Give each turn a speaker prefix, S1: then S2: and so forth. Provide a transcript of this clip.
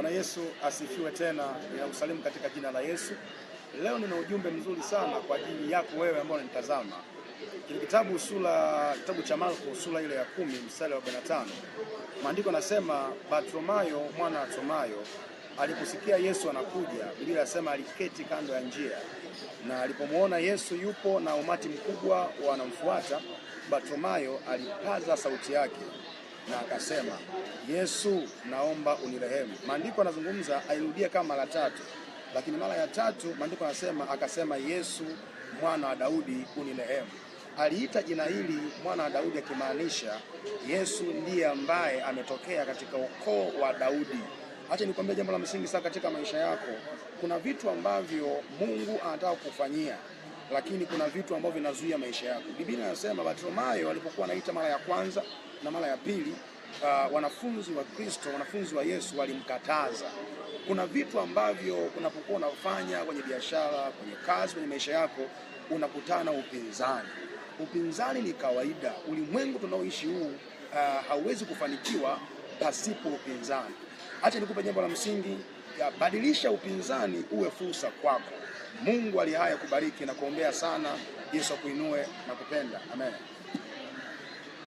S1: Bwana Yesu asifiwe tena. Ninakusalimu katika jina la Yesu. Leo nina ujumbe mzuri sana kwa ajili yako wewe ambao unanitazama. Kile kitabu sura kitabu cha Marko sura ile ya 10 mstari wa 45. Maandiko yanasema Bartimayo mwana wa Tomayo aliposikia Yesu anakuja, Biblia inasema aliketi kando ya njia, na alipomwona Yesu yupo na umati mkubwa wanamfuata, Bartimayo alipaza sauti yake na akasema, Yesu, naomba unirehemu. Maandiko yanazungumza, airudia kama mara tatu, lakini mara ya tatu maandiko yanasema akasema, Yesu mwana wa Daudi unirehemu. Aliita jina hili mwana wa Daudi akimaanisha Yesu ndiye ambaye ametokea katika ukoo wa Daudi. Acha nikwambie jambo la msingi sana katika maisha yako. Kuna vitu ambavyo Mungu anataka kukufanyia, lakini kuna vitu ambavyo vinazuia maisha yako. Biblia inasema Bartimayo alipokuwa anaita mara ya kwanza na mara ya pili, wanafunzi wa Kristo, wanafunzi wa Yesu walimkataza. Kuna vitu ambavyo unapokuwa unafanya kwenye biashara, kwenye kazi, kwenye maisha yako, unakutana upinzani. Upinzani ni kawaida. Ulimwengu tunaoishi huu hauwezi kufanikiwa pasipo upinzani. Acha nikupe jambo la msingi ya badilisha upinzani uwe fursa kwako. Mungu aliye hai akubariki na kuombea sana. Yesu akuinue na kupenda. Amen.